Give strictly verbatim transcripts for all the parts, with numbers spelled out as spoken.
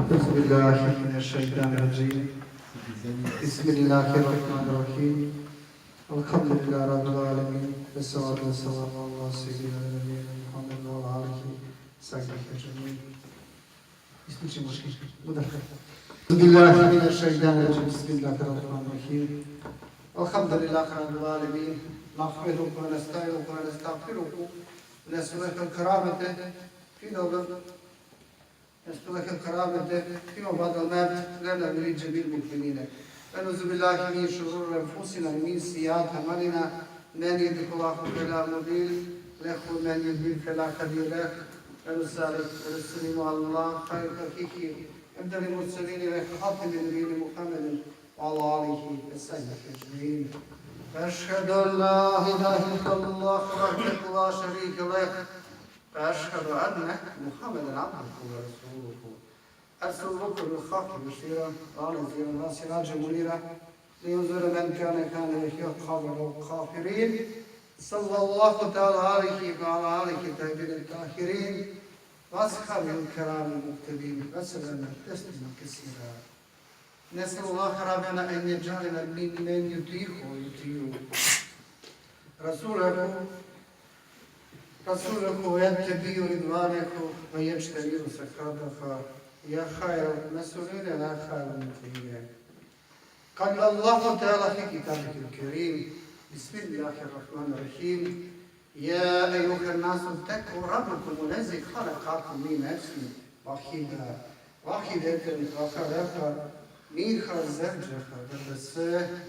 أعوذ بالله من الشيطان الرجيم. بسم الله الرحمن الرحيم. الحمد لله رب العالمين. والصلاة والسلام على سيدنا ونبينا محمد وعلى آله وصحبه أجمعين. Isključimo škriš. Udar. أعوذ بالله من الشيطان الرجيم. بسم الله الرحمن الرحيم. الحمد لله رب العالمين. نحمده ونستعينه ونستغفره. نسأله الكرامة في الأرض. نسألك الكرامة فيما بعد الموت لنا ولجميع المؤمنين. ونعوذ بالله من شرور أنفسنا ومن سيئات أعمالنا. من يهده الله فلا مضل له ومن يضلل فلا هادي له. ونصلي ونسلم على خير خلقه أفضل المرسلين وخاتم النبيين محمد وعلى آله وصحبه أجمعين. أشهد أن لا إله إلا الله وحده لا شريك له. وأشهد أن محمدا عبده ورسوله. أرسله بالحق بشيرا ونذيرا وسراجا منيرا لينذر من كان حيا ويحق القول على الكافرين. صلى الله تعالى عليه وعلى آله الطيبين الطاهرين وأصحابه الكرام المقتدين وسلم تسليما كثيرا. نسأل الله ربنا أن يجعلنا ممن يطيعه ويطيع رسوله، رسوله ويتبع رضوانه ويجتنب سخطه. يا خير المسؤولين ويا خير المطيعين. قال الله تعالى في كتابه الكريم، بسم الله الرحمن الرحيم، يا أيها الناس اتقوا ربكم الذي خلقكم من نفس واحدة، واحدة وخلق منها زوجها وبث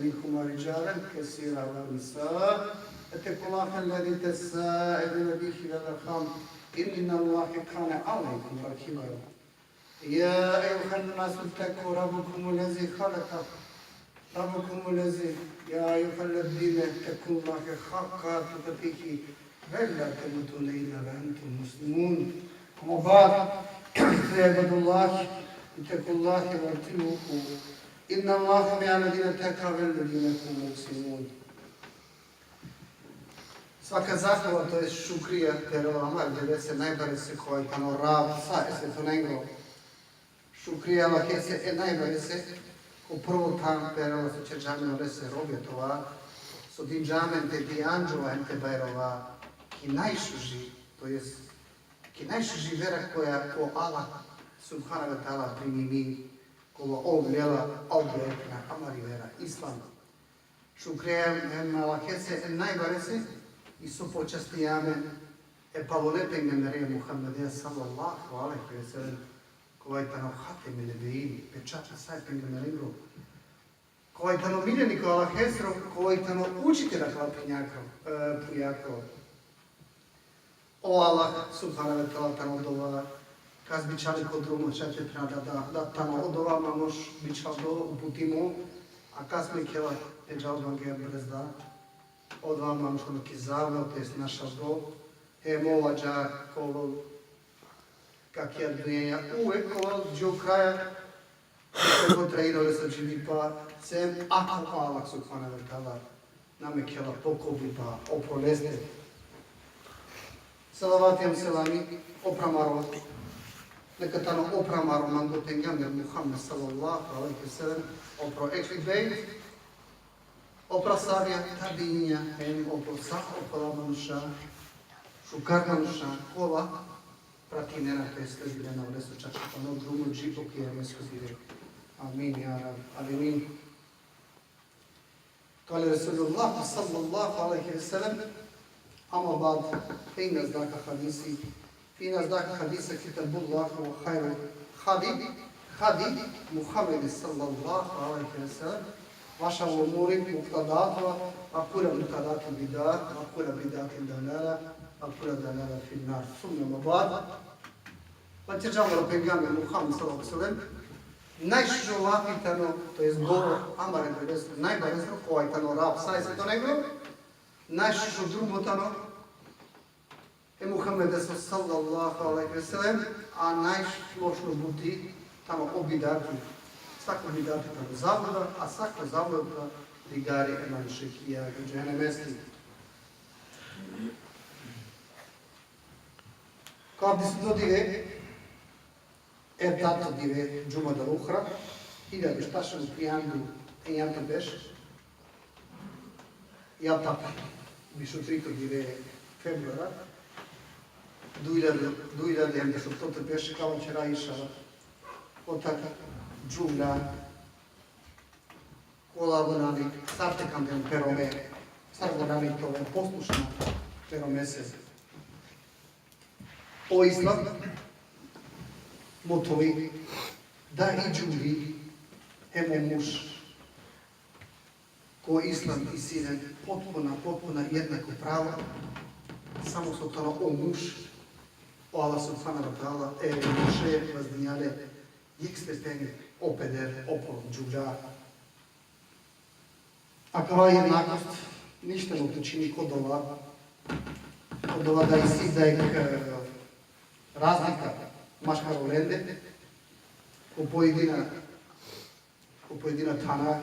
منهما رجالا كثيرا ونساء. اتقوا الله الذي تساءلون به والأرحام، إن الله كان عليكم رقيبا. يا أيها الناس اتقوا ربكم الذي خلق، ربكم الذي، يا أيها الذين اتقوا الله حق تقاته ولا تموتن إلا وأنتم مسلمون. أما بعد، فيا عباد الله، اتقوا الله وأطيعوه. إن الله مع الذين اتقوا والذين هم محسنون. Svaka zahvala, to jest šukrija, perela amar Devlese najbarese, kova tano Rab sa e svetonengro. Šukrija Allahese e najbarese, ko prvo than perela so ćerđa amen olese robija te ova, so dinđa amen te dijanđova hem te bajrova ki najšuži, to jest ki najšuži vera koja ko Allah subhanahu ve teala primimi, kova ov lela objavitna, amari vera Islam. Šukrija hem Allahese e najbarese, i so počastija amen e palole pejgambere Muhammede sallallahu alejhi ve sellem, kova tano hatemi nebijin, pečati sa e pejgamberengro, kova tano miljeniko Allahesro, kova tano učitelj akala phenjakro, e, phujakro. O Allah subhanahu ve teala tano odova, kas bičhali ko drumo, šaj te phena da, da, da tano odova manuš bičhaldo, uputimo, a kas mekhela te džal mange brezda, odova manuš tano ki zabluda, to jest našaldo, hem ov ađahar ka ovel ki akija dunjaja uvek, ka ovel dži kraja, te potrajini olesro dživipa, sem ako Allah subhanahu ve teala na mekhela pokovipa opro leste. Salavati hem selami opro amaro, neka tano opro amaro mango pejgamber Muhammed sallallahu alejhi ve sellem, opro ehli bejt, opro ashabija, tabiinja, hem opro sa okola manuša, šukar manuša, kola pratinena, to jest sledinena olesro čačipano drumo dži ko kijamesko dive. Amin, ja Rab, amin. قال رسول الله صلى الله عليه وسلم، أما بعد، فإن أصدق الحديث، فإن أصدق الحديث كتاب الله وخير الهدي هدي محمد صلى الله عليه وسلم، وشر الأمور محدثاتها، وكل محدثة بدعة، وكل بدعة ضلالة، وكل ضلالة في النار. ثم أما بعد. Vaćerđa amaro pejgamber Muhammed sallallahu alejhi ve sellem, najšužo lafi tano, to jest govor amare Devlesro, najbareskoro, kova tano Rab sa e svetonengro, najšužo drumo tano e Muhammedesro sallallahu alejhi ve sellem, a najlošno buti tano o bidati. Sako bidati tano zabluda, a sako zabluda vidari e manuše ki jag e džehenemeskiri. Ko avdisutno dive, E tato dive Džumadel Uhra, hiljadu štar šel u triandu e enjato berš, ja tak biš u trito dive februara, duj hiljade, duj hiljade enjato berš, ka vaćera inšallah, kotar džuvlja kola valjani sar te kanden pe Rome, sar valjani te oven poslušna pe Romese. O Islam mothovi da i džuvli hem o muž ko Islam isi len potpuna, potpuna jednako pravo, samo so tano o muž, o Allah subhanahu wa ta'ala e muže vazdinđa le jekh stepeni opeder opro džuvlja. Akava jednakost ništa na utičini ko dova, ko dova da isi da jekh, e, razlika maškar olende, ko pojedina, ko pojedina thana,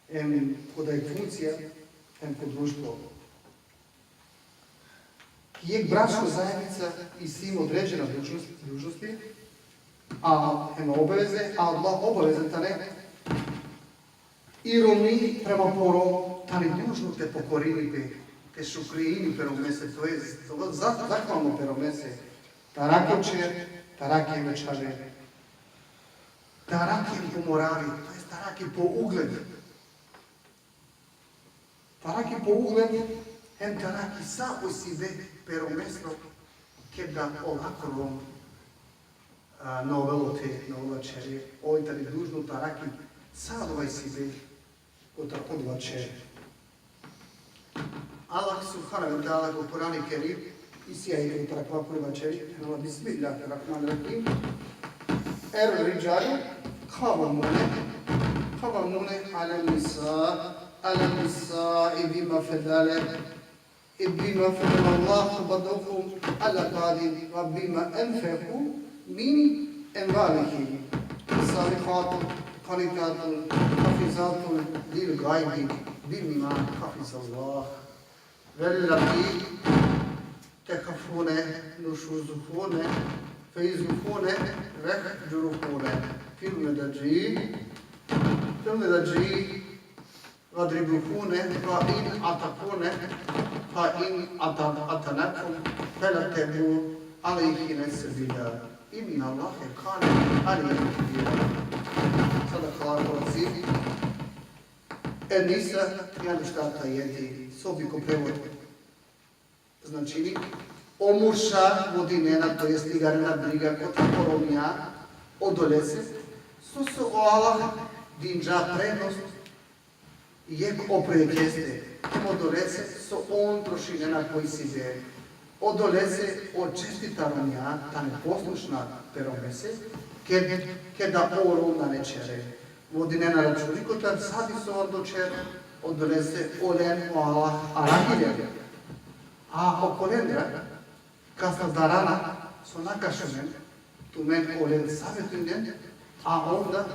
em ko da jekh funkcija, em ko društvo. Ki jekh bračna zajednica isi određena dužnost, dužnosti, a hem obaveze, a odola obaveze tane i romni prema po Rom tani dužno te pokorini pe, te šukrini pe Romese, to jest, za-, zahvalno pe Romese, taro ko ćher, taro ki čhave, taro ki po morali, to jest taro ki po ugled. Taro ki po ugled, hem taro ki sa osibe pe Romesro, keda olakoro, a, na ovel ote, na ovel ćhere, oj tani dužno taro ki sa odova osibe kotar odova ćher. Allah subhanahu wa ta'ala ko Kur'ani Kerim, isi ajeti kotar akava vaćeri, phenela: Bismillahir Rahmanir Rahim. Er-riđalu kavvamune, kavvamune alen-nisa, alen-nisa'i bima feddale, bima feddalallahu ba'dahum ala ba'din ve bima enfeku min emvalihim. Fes-sabikatu qanitatun hafizatun lil-gaybi bima hafizallah. Vellati tehafune nuşuzehune fe'izuhune vehcuruhune fil-medaci, fil-medaci vadribuhune, fe in atakune, fe in ata-, atanakum fela tebgu alejhine sebila. Innallahe kane aliyyen kebira. Sadakallahul azim. En-Nisa, trianduštarto ajeti, so bi ko prevod značini: o murša vodinena, to jest ligarena briga kotar o romnja, odolese so, so o Allah dinđa prednost jekh opro jekheste, hem odolese so on trošinena po isi ber, odolese o čestita romnja tane poslušna pe Romese, ked-, keda o rom nane ćhere. Vodinena računi kotar sa bi so on do ćher, odolese olen o Allah arakhilja. A okolendar, kas na darana, so na ka šunen, tumen olen savetujnen, a onda,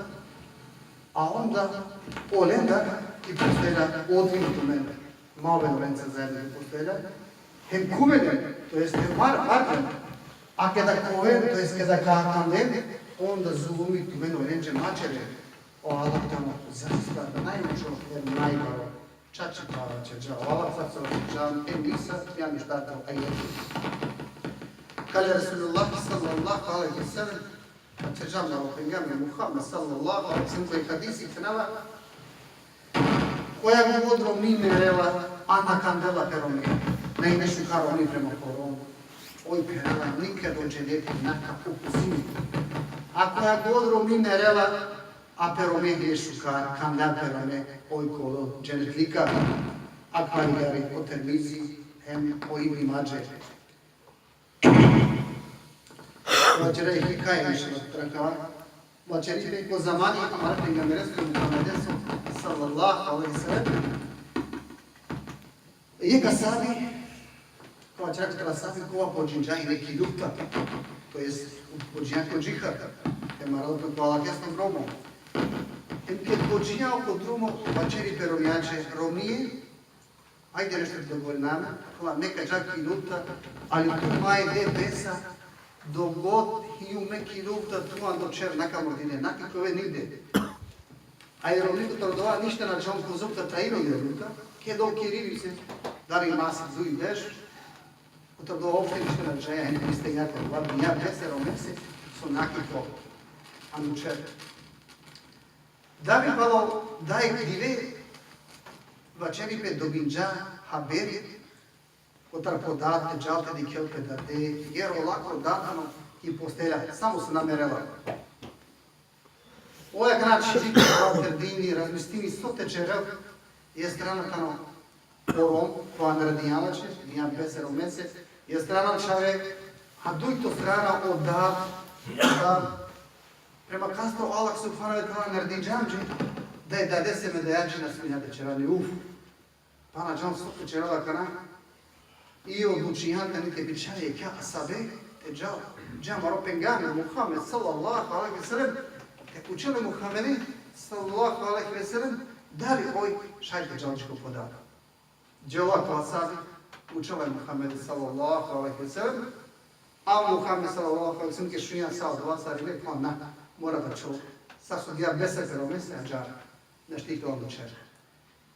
a onda olendar ki postelja odvojin tumen, ma oven olenca zajedno ki postelja, hem ka oven, to jest hem mar-, margjan, a keda ka oven, to jest keda ka kanden, onda zulumi tumen olenđe ma ćeren. O Allah tano zaista najučo hem najbaro. Čače pa vaćerđa o Allah, sar so vaćerđam, En-Nisa, trianduštarto ajeti. Kale Resulullah sallallahu alejhi ve sellem, vaćerđa amaro pejgamber Muhammed sallallahu alejhi ve sellem, ko hadisi phenela: Koja god romni merela, a na kandela pe romni, na ine šukar romni prema po rom, oj, phenela, nikad o dženeti na ka ukusini. A koja god romni merela, a pe romni ine šukar, kandela pe romni, oj ka ovel dženetlika. Akava ligari o Tirmizi hem o Ibni Madže. Vaćeri hikaja, inšallah, taro akava. Vaćeri pe ko zamani amare pejgamberesoro Muhammedesoro sallallahu alejhi ve sellem. Jekh ashabi, ka vaćera, kotar ashabi kova pođinđa ine ki lufta, to jest pođinđa ko džihad, hem marel pe ko Allahesoro drumo. Hem ked pođinđa ko drumo, vaćeri pe romnjaće: Romnije, ajde nešto te dogovorina amen, kola neka dža ki lufta, ali tu ma ede besa Dok god hijum neki lufta, tu ando čer na ka mrdine, na ka kove nigde. A i romni kotar dova ništa na džan kozom ka traini i lufta, keda o kiriri se, dari masek, duj, deš, kotar dova uopšte ništa na džaja, hem iste jaka, dova dinja bese romese, so na ka kove ando čer. Da bi palo dajek dive, vaćeri pe, dobinđa haberi, kotar po dad te džal te dikhel pe dade, jer ola ko dad tano ki postelja, samo so na merela. Oj akana čhidži ko dini, razmislini so te čerel, e strana tano o rom, kova naredinđa će, dinja bese romese, e strana čhave, a dujto strana o dad, da, prema kastro Allah subhanehu ve teala naredinđa amenđe, da e dadese me daja dži na smija te čera ni uf. Pa na džan so te čerela akana. I odlučinđa tani te bičhali jekhe ashabe, te džal dži amaro pejgamber Muhammed sallallahu alejhi ve sellem, te pučel e Muhammede sallallahu alejhi ve sellem, dali oj šaj te džal dži ko po dad. Džela ko ashabi, pučela e Muhammede sallallahu alejhi ve sellem, a Muhammed sallallahu alejhi ve sellem ked šunđa sa odova sarine, pa na, mora da čhol. Sa so dinđa bese pe romese, a dža našti te odlučer.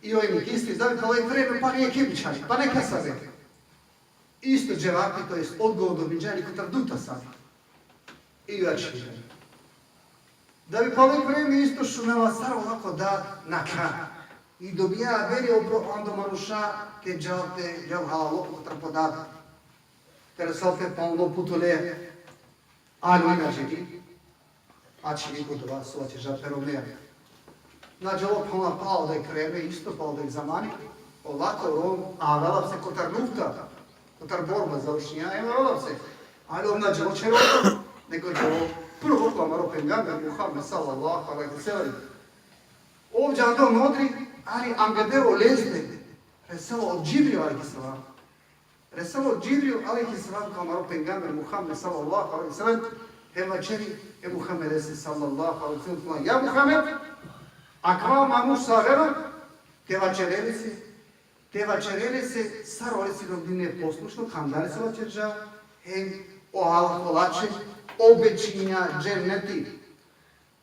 I oj nikisli, da bi palo jek vreme, pa jekhe bičhali, pa jekhe ashabe. Isto dževapi, to jest odgovor dobinđa i kotar dujto ashabi. I ja čhidža. Da bi palo jek vreme isto šunela sar ola ko dad nakha. I dobija haberi opro ando manuša te džal te džal halalo kotar po dad. Te resel pe palno put ole. Ali na dželi. A čhili ko dova so vaćerđa pe romea. Na dželo phanla palo dajek vreme, isto palo dajek zamani, ola ko rom avela pese kotar lufta, kotar borba završinđa, em avela pese. Ali ov na dželo čerol, nego dželo prvo ko amaro pejgamber Muhammed sallallahu alejhi ve sellem. Ov džando modri, ali angade oleste reselo o Džibril alejhi selam. Reselo Džibril alejhi selam ko amaro pejgamber Muhammed sallallahu alejhi ve sellem, hem vaćeri e Muhammedese sallallahu alejhi ve sellem: Ja Muhammed, akava manuš so avela, te vaćere lese, te vaćere lese sar olese rodinđe poslušno, kandar lese vaćerđa, hem o Allah olaće obećinđa dženeti.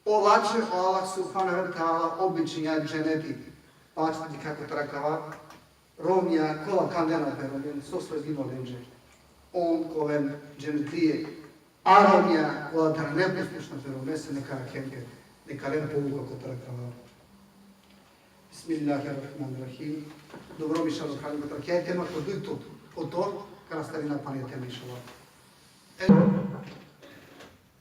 Olaće o Allah subhanehu ve teala obećinđa dženeti. Pa ačhite dikha kotar akava romnja kola kandena pe romen, so sledini lenđe. On ka oven dženetlije. A romnja kola tane neposlušna pe romese, neka rakhen pe, neka len pouka kotar akava. Bismillahirrahmanirrahim. Dobro, inšallah, ka krenina kotar akaja tema, ko dujto kotor ka nastavina pana tema, inšallah.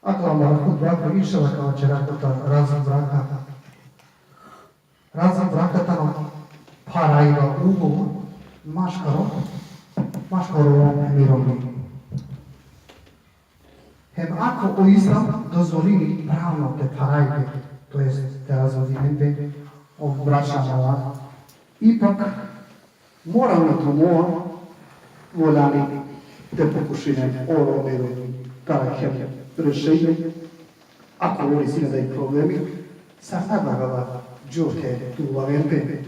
Akava amara hutba, inšallah, ka vaćera kotar razvod braka. Razvod braka tano pharaiba, ugovor maškaro, maškaro rom hem i romni. Hem ako o Islam dozvolini pravno te pharaibe, to jest te razvodinen pe o bračna mala, ipak moralno drumo valjani te pokušinen o romni te arakhen rešenje, ako ov sine dajek problemi, sar na bi avela džurte te ulaven pe.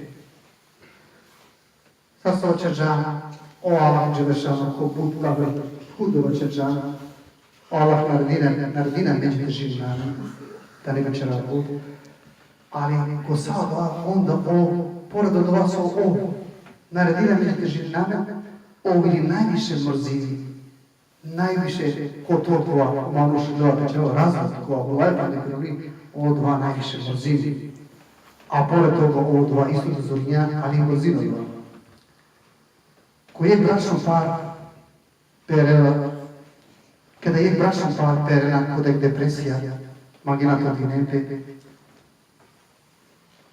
Sar so vaćerđa, o Allah dželle šanuhu ko but tabir, hutbe vaćerđa, o Allah naredini, naredini amenđe te živina amen, da ne bi čera but. Ali ko sa odova, onda ov, pored odova so ov naredini amenđe te živina amen, ov ili najviše mrzini. Najviše kotar kova manuš dela te čerel razvod, kova bulaja pana jekh romni, odova najviše mrzini. A pored toga odova isto dozvolinđa, ali mrzini odova. Ko jekh bračno par perela, keda jekh bračno par perena ko dajek depresija, mangena te odvinen pe.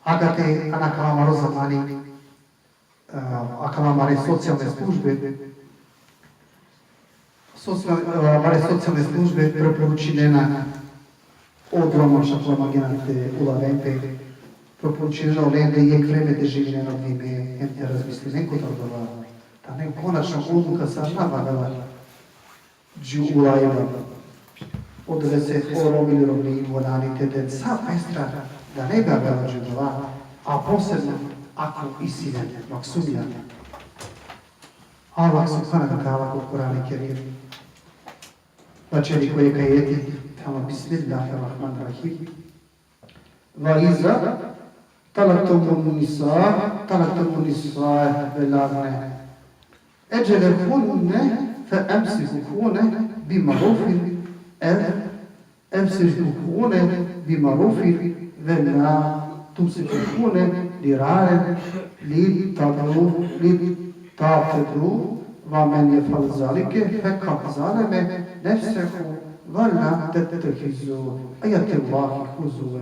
Akate, ano akava amaro zamani, a, akala amare socijalne službe, socijal-, a, amare socijalne službe preporučinena odova manuša kola mangena te ulaven pe, preporučinena olende jekh vreme te živinen odvime, hem te razmislinen kotar odova. Tane konačna odluka sar na bi avela dži ulaiba. Odolese o rom ili romni valjani te den sa pestra da ne bi avela dži odova, a posebno ako isi len maksumija. Allah subhanehu ve teala ko Kur'ani Kerim Vaćeri ko jekh ajeti, tamo, Bismillahirrahmanirrahim. وإذا طلقتم النساء، طلقتم النساء بلغن أجلهن فأمسكوهن بمعروف أو أمسكوهن بمعروف ولا تمسكوهن ضرارا لتعتدوا، لتعتدوا، ومن يفعل ذلك فقد ظلم نفسه ولا تتخذوا آيات الله هزوا،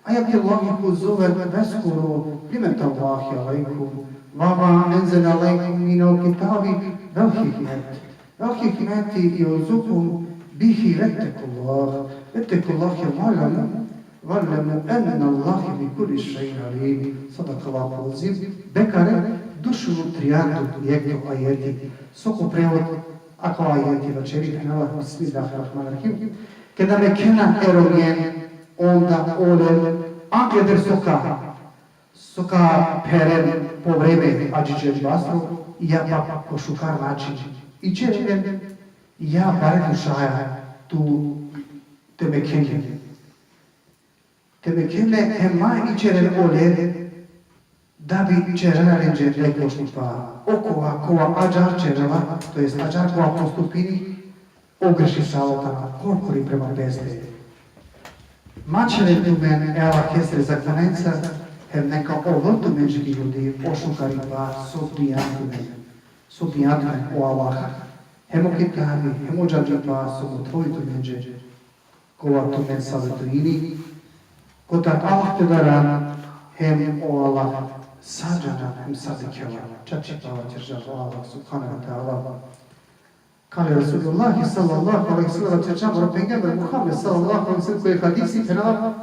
آيات الله هزوا واذكروا نعمة الله عليكم وما أنزل عليكم من الكتاب والحكمة، والحكمة يعظكم به واتقوا الله، واتقوا الله واعلموا، واعلموا أن الله بكل شيء عليم. صدق الله العظيم. Bekare, dušu trijandu jekto ajeti. So ko prevod akava ajeti vaćeri, phenela: Bismillahirrahmanirrahim. Keda mekhena e romnjen, onda olen, angleder so ka, so ka pheren po vreme adžićer bastro, ja pak po šukar način ićeren len, ja bare dušaja tu te mekhen len. Te mekhen len, hem ma ićeren olen, da bi ćerena lenđe nekvaš nipa. Okova kova ađar ćerela, to jest ađar kova postupini, ogrešisalo tano korkori prema peste. Ma ćeren tumen e Allahesere zakonenca, hem neka ovel tumenđe ki ljudi o šukaripa so dinđa tumen, so dinđa tumen o Allah, hem o kitabi, hem o džandipa so mothovi tumenđe, kova tumen savetuini, kotar Allah te daran, hem o Allah sa džana hem sa dikhela. Čačipa vaćerđa o Allah subhanehu ve teala. قال رسول الله صلى الله عليه وسلم, vaćerđa amaro pejgamber Muhammed sallallahu alejhi ve sellem ko jekh hadisi, phenela: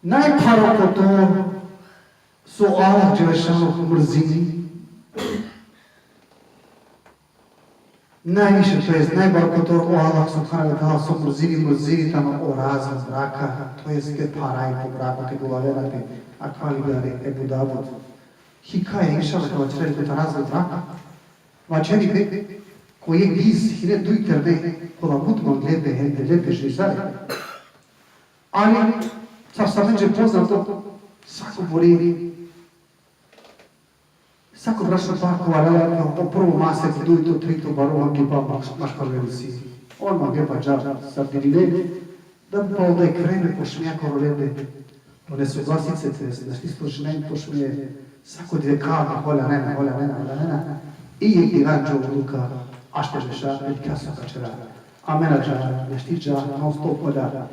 Najpharo kotor so Allah dželešanuhu mrzini, najviše, to jest najbaro kotor o Allah subhanehu ve teala so mrzini, mrzini tano o razvod braka, to jest te pharaj po brako, te gulavena pe, akava ligari Ebu Davud. Hikaja, inšallah, ka vaćera kotar razvod braka. Vaćeri pe, ko jekh diz hine duj terne, kola but mangle pe hem dele pe šisare. Ali, sar so amenđe poznato, sako bori, sako brašno par kova valela, o prvo masek, dujto, trito, baro mangipa maš-, maškarlesi. On mangipa džar sar dirile, da bi palo jekh vreme pošmija koro lende o nesuglasice, to jest našti složime pošmije, sako dive kavga, holja nena, holja nena, holja nena. I jekh dive anđo odluka, ašte beša, e dikha so ka ćera. Amen ađa, našti dža, non stop holja.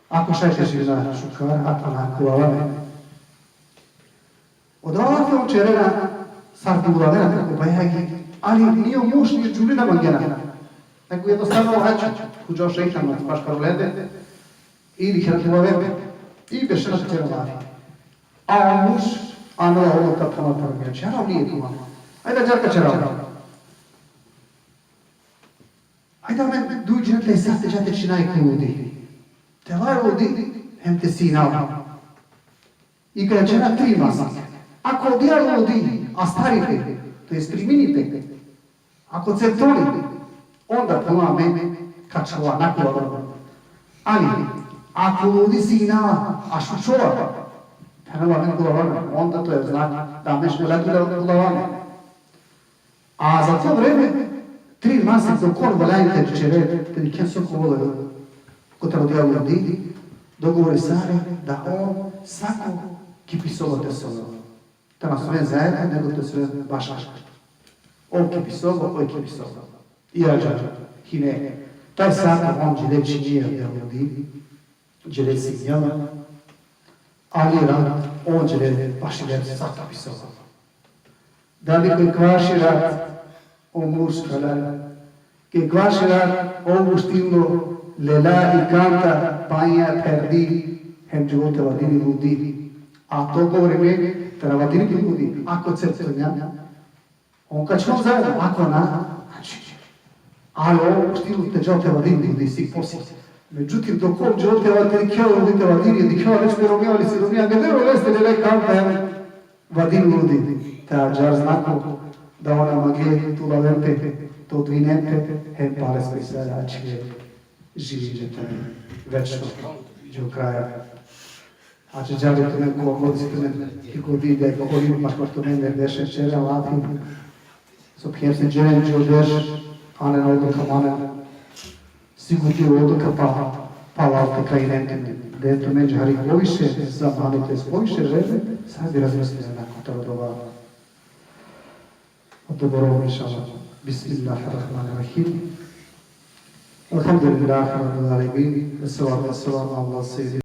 Ako šaj te živina šukar, ako na, kulava amen. Odova lafi on ćerena sar te gulavena, kako bajagi, ali ni o muž ni džuvli na mangena. Nego jednostavno hač, khuđa o šejtan, maškar lende, ili kher te gulave pe, i bešena te ćera lafi. A o muž, ano, ovo ka pama promija, ćera li e kuma. Ajde, ađar ka ćera. Ajde, amen duj džene te sa te dža te čina jekh ludi. Te vaj ludi, hem te sina. I ka ćera tri masek. Ako odija ludi astari pe, to jest primini pe, ako cetoni pe, onda phenela amen ka čhuva, na kulava. Ali, ako ludi sina, a šućova, phenela amen kulava, onda to je znak da amen škola kulava. A za to vreme, tri masek dok on valjani te ćere, te dikhen so ka ovel kotar odija ludi, dogovorisale da on sako ki pi soba te sovel. Te na soven zajedno, nego te soven baška. Ov ki pi soba, oj ki pi soba. I ađa hine. Taj sako on džele činđe odija ludi, džele sinđe la, ali rat on džele pašile sako ki pi soba. Da bi ko ekvaši rat o muž ka lel, ko ekvaši rat ov uštilo, lela i kanta, panja, perdi, hem dželo te vadini ludi. A to ko vreme te na vadini ludi, ako cetonja, on ka čhon zajedno, ako na, znači, ali ov uštilo te džal te vadini ludi, si posi. Međutim, dok ov dželo te vadini, dikhela ludi te vadini, dikhela već te romija, ali si romija, gledela leste, lela i kanta, hem vadini ludi. Te ađar znako da ona mange te ulaven pe, te odvinen pe, hem pale spesijale ačhile živinđe tane večno, dži o kraja. Ače džale tumen ko, ko si tumen, ki ko vide, ko i maškar tumen, ne beše čere lafi. So pjerse džeren dži o deš, anen odluka manen. Sigurno odluka pa, pa lafi ka inen tumen. De tumen džari poviše, sa mani te poviše vreme, sa bi razmislili na kotar dova. Odoboro, inšallah. Bismillahirrahmanirrahim. Elhamdulillahi Rabbil alemin. Esselatu esselamu ala seyyidina